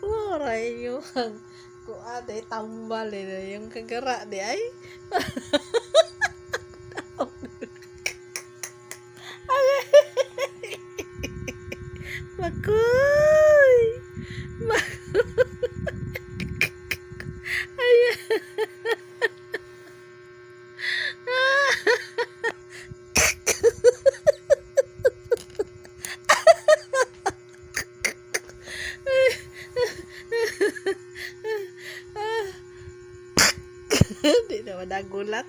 Mao yung kuan eh, tambal eh, yung kagara di ay. Makoy! Ay. Di naman nagulat.